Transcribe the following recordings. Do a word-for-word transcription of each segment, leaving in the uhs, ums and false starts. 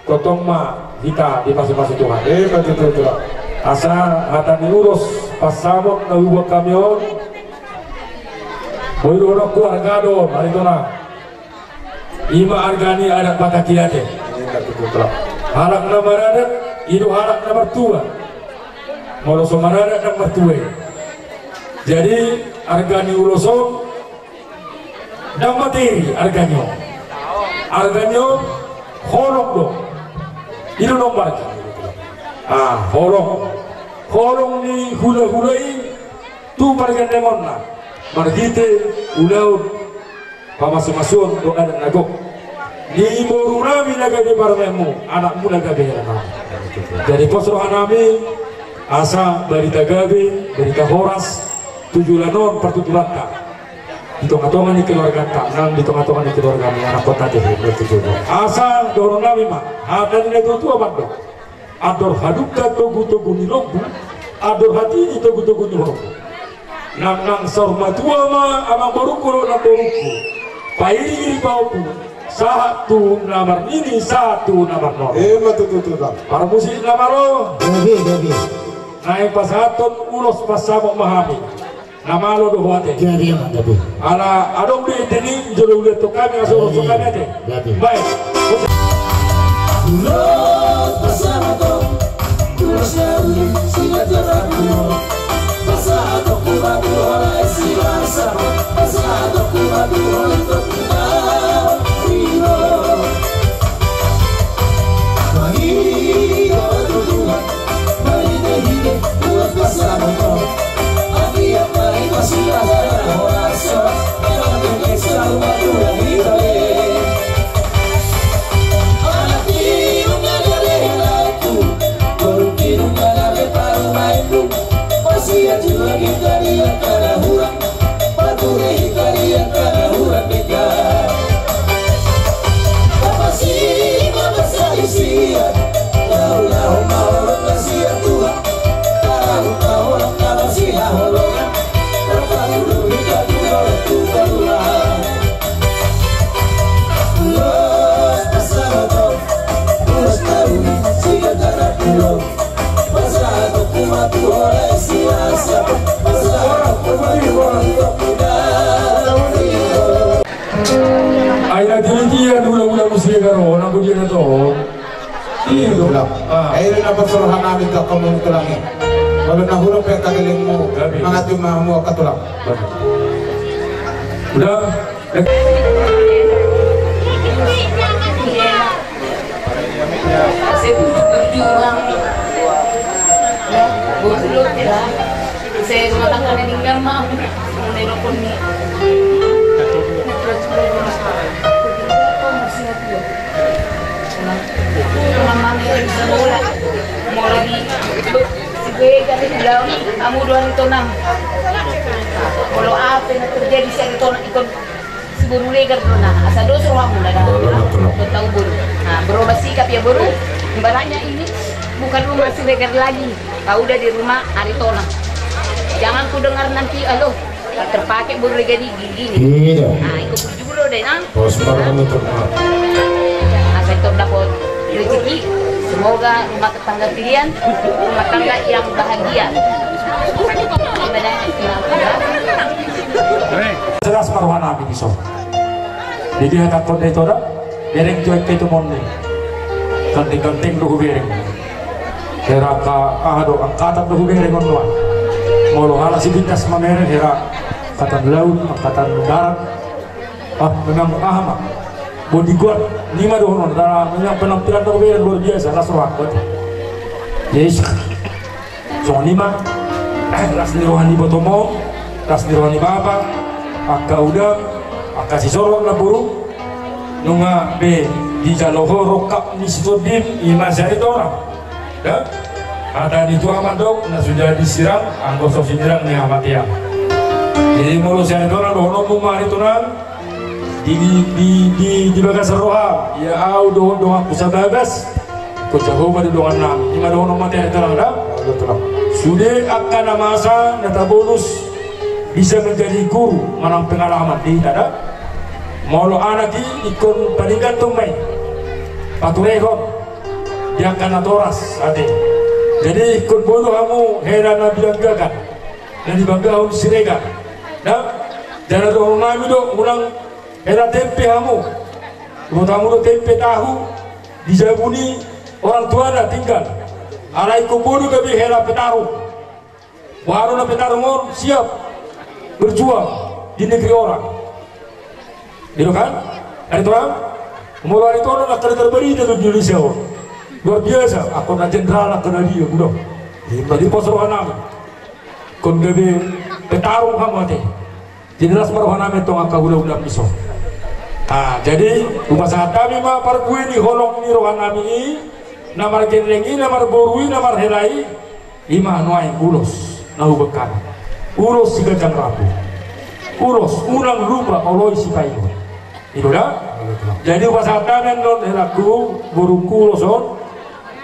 Tongtong ma hita dipasupasu Tuhan. Eh, betul, betul, betul. Asa hata ni ulos pansamot na hubuat hami on, boi dohononku arga do on, Aritonang. I ma arga ni adat Batak Iate. Eh, betul, betul. Halak na maradat, i do halak na martua. Molo so maradat ndang martua i. Jadi, arga ni ulos on, ndang materi arga ni on. Arga ni on holong do. I do nombarga. Ah, holong. Holong ni hulahula i tu pargandengonna marhite ulaon pamasumasuon dohot adat na gok ni borunami na gabe parumaenmu, anakmuna gabe helanami. Jadi pos rohanami asa barita gabe, barita horas tu joloan on partuturanta. Di tongatonga ni keluarganta, nang di tongatonga ni keluarga ni anakhonta, asa dohononnami ma hata ni natuatua mandok: Andor hadungka togutogu ni lombu, andor hatiti togutogu ni horbo. Nang nang saur matua ma amangborungku dohot namborungku, pairingiring pahompu, sahat tu na marnini, sahat tu na marnono. Ima tutu, tutu. Parmusik na malo. Gabe, gabe. Naeng pasahathon ulos pansamot ma hami. Na malo do ho ate. Jadi, ya, tapi. Ala adong do ate ni jolo uliathon hami, asa ulos hami ate. Jadi. Baik. Ulos pansamot, ulos na uli, sila jaraku. Pansamot, ulos na uli, sila jaraku. Pansamot, ulos na uli, sila jaraku. Ai na tiri dia dula-dula musik karo, na budia na to. Iyo. Akhirna pasahat hami tu angka muna tulang i. Molo na hurang pe angka lelengmu, mangatur ma hamu angka tulang. Udah. Saya pun berjuang. Ya, betul ya. Saya rumah tangga na ninggal ma. Mulai rokok ni. Mama ni bisa bola. Mau lagi. Si gue kan bilang, kamu dua hari tonang. Kalau apa yang terjadi si hari tonang ikon si boru legar do na, asa dos rohamu na da. Tau boru. Nah, berubah sikap ya boru. Ibaratnya ini bukan rumah si legar lagi. Kau udah di rumah Aritonang. Jangan ku dengar nanti, alo, tak terpakai boru legar di gini. Iya. Nah, ikut juro deh, nang. Asa itu dapat rezeki. Semoga rumah tangga kalian, rumah tangga yang bahagia. Jelas ma rohanami dison. Jadi hata konde itu dah, bereng tu angka itu monde. Ganteng-ganteng do hubereng. Hera angka, aha do, angkatan do hubereng on nuan. Molo halak Sitindas mamereng, hera angkatan laut, angkatan darat. Ah, memang aha ma. Bodyguard, nima dohonon, memang penampilan do hubereng luar biasa, las rohangku. Yes. Songon i ma, eh, las ni roha ni ibotom, las ni roha ni bapa, angka udam, angka sisolhot na boru, nunga be dijalo ho rongkap ni sitondim, i ma si Aritonang. Ya? Hata ni tua mandok, na so jadi sirang, anggo so sinirang ni hamatean. Jadi molo si Aritonang dohononmu ma Aritonang, Di, di, di, di, di bagasan roha, ia au dohot donganku sabagas, ingkon Jahowa do dongannami. I ma dohonon ma ate Aritonang da. Sude angka na masa na tabonus bisa menjadi guru manang pengalaman di hita da. Molo anak i ingkon paninggalhon ma i, paturehon. Di angka natoras ate. Jadi ingkon boi do hamu hela na binanggakan, na dibanggahon Siregar. Nah, jala dohonon nami do unang hela tempe hamu. Diboto hamu do tempe, tahu, di jabu ni orang tuana tinggal. Alai ingkon boi do gabe hela petarung. Baru na petarung on siap berjuang di negeri orang. Gitu kan? Ari tonang, molo ari tonang angka na terberita tu Indonesia on. Luar biasa, angka na jenderal, angka na dia, udah. Jadi pos roha nami. Ingkon gabe petarung hamu ate. Jadi las ma roha nami tong angka hula-hula mison. Ah, jadi hupasahat hami ma parbue ni holong ni roha nami i, na margelleng i, na marboru i, na marhela i. Ima nuaeng ulos na hubahen hami. Ulos siganjang rambu. Ulos unang lupa oloi sipaingot. Ido da? Jadi hupasahat hami annon helangku, borungku, ulos on.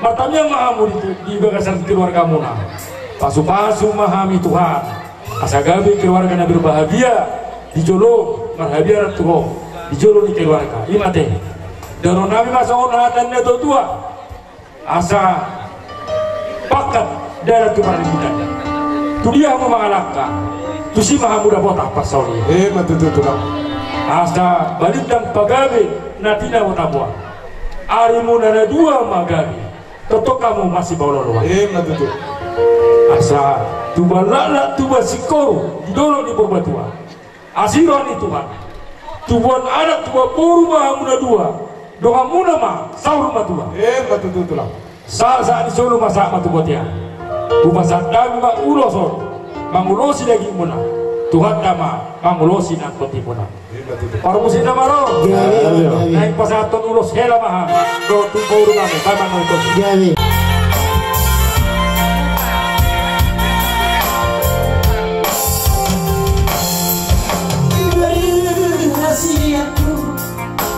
Martamiang ma hamu di, di bagasan keluargamuna. Pasu-pasu ma hami Tuhan. Asa gabe keluarga na berbahagia di jolo, marhabiaran tu ho di jolo ni keluarga. Ima ate. Dohonon nami ma songon hata ni na tua-tua. Asa pangkat dalan tu parbudion. Tu dia hamu mangalangka, tusi ma hamu dapotan parsaulian. Ima tutu, Tulang. Asa balintang pagabe na tinabotaboan. Arimuna na dua ma gabe, tongtong hamu masipaolo-oloan. Ima tutu. Asa tubuan laklak, tubuan singkoru di dolok ni Purbatua. Asi roha ni Tuhan. Tubuan anak, tubuan boru ma hamu na dua. Donganmuna ma saur matua. Ima tutu, Tulang. Sahat-sahat ni solu ma sahat ma tu bontean. Hupasahat hami ma ulos on. Mangulosi dagingmuna. Tuhanta ma mangulosi nang tontimuna. Ima tutu. Parmusik na malo. Gabe. Naeng pasahathon ulos hela ma hami. Dohot tu boru nami, paman nonton. Gabe. Rahasiaku,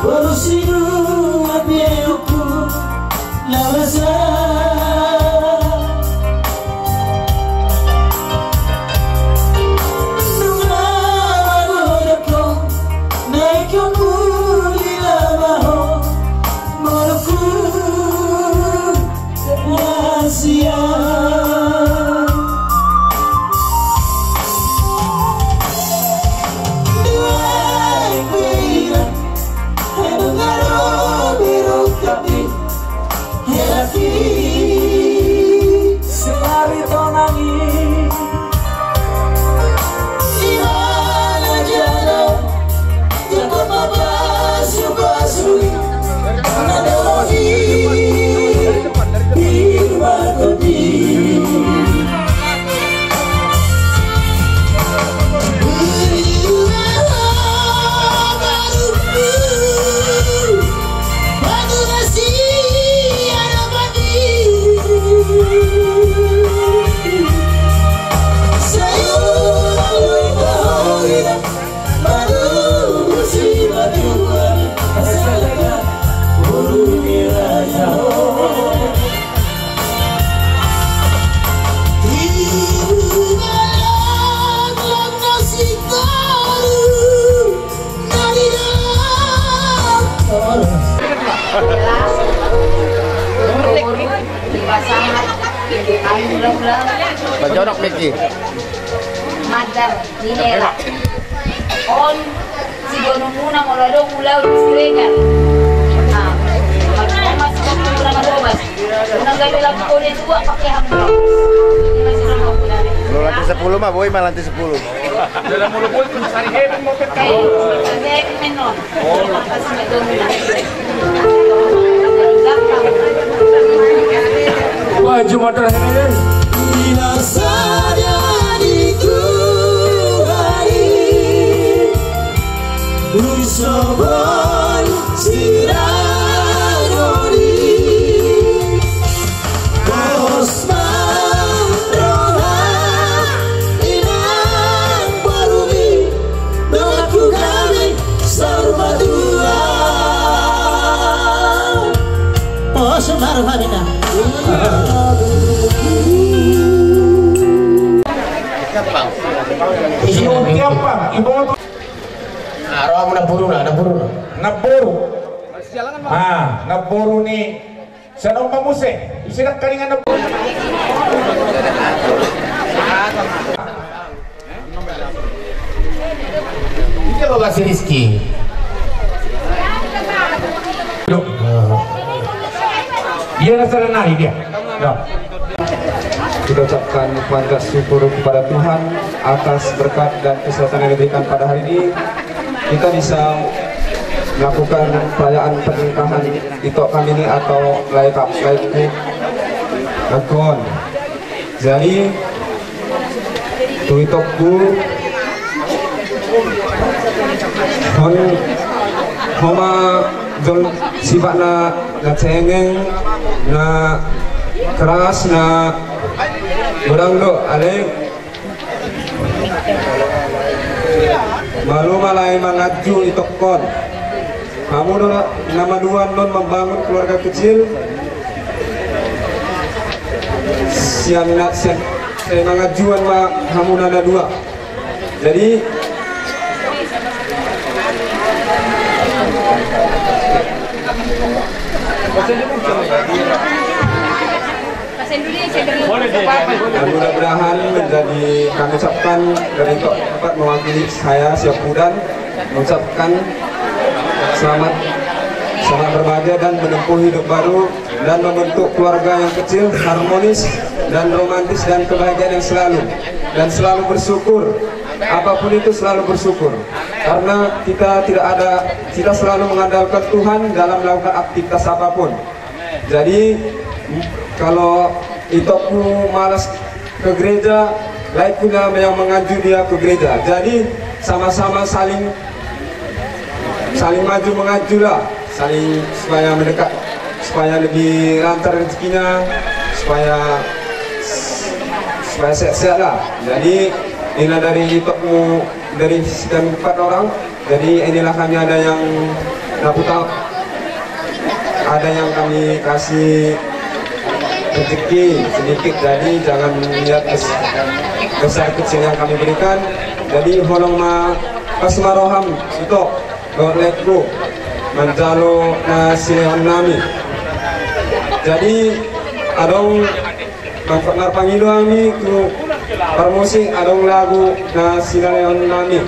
boru sidua beokku, na masa. Nunga magodang ho, naeng ho mulila ma ho, boruku. Pajonok, Miki. Madar, ninela. On, sidohononmuna molo adong ulaon di Siregar. Ah, on ma sidohononmuna madobas. Unang gabe lagu kode dua, pake hamu. Ini masih lama. Lo lantai sepuluh ma, boi ma lantai sepuluh. Dalam mulu boi, sari heben mau pekka. Eh, sari heben menon. Wah, Jumat terakhir ini. Ina sada di Tuhan i, ui sobon siragoni. Pos ma roha inang borumi, donganku hami saur matua. Pos ma roha inang. Isi umpi apa? Iboto. Ah, rohamu namboruna, namboruna. Namboru. Ah, namboru ni Sanompa muse, ise dang karingan na. Dia na sana nari dia. Kita ucapkan pantas syukur kepada Tuhan atas berkat dan kesehatan yang diberikan pada hari ini. Kita bisa melakukan perayaan pernikahan ito kami ini atau lae, laeku, laeku on. Jadi tu itokku, on, on ma jolo sifatna na cengeng, na keras, na godang do, alai malo ma lae manganju itokku on. Hamu do na, na madua annon membangun keluarga kecil. Sian na, sian, eh, manganju on ma hamu na, na dua. Jadi dan mudah-mudahan menjadi, kami ucapkan dari tempat mewakili saya, Siap Pudan, mengucapkan selamat, selamat berbahagia dan menempuh hidup baru dan membentuk keluarga yang kecil, harmonis dan romantis dan kebahagiaan yang selalu, dan selalu bersyukur. Apapun itu selalu bersyukur. Karena kita tidak ada, kita selalu mengandalkan Tuhan dalam melakukan aktivitas apapun. Jadi, kalau itokku malas ke gereja, laeku na yang menganju dia ke gereja. Jadi, sama-sama saling, saling maju menganju lah, saling supaya mendekat, supaya lebih lancar rezekinya, supaya, supaya sehat-sehat lah. Jadi, inilah dari itokku, dari sisi kami empat orang. Jadi inilah kami ada yang dapat, ada yang kami kasih rezeki sedikit, jadi jangan lihat bes-, besar kecil yang kami berikan. Jadi holong ma, pas ma roham, ito, dohot laeku, manjalo na silehon nami. Jadi adong Mar-, marpangido hami tu parmusik, adong lagu na silehon nami.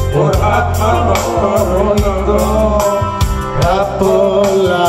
Borhat ma ho ito, rap ma ho lae.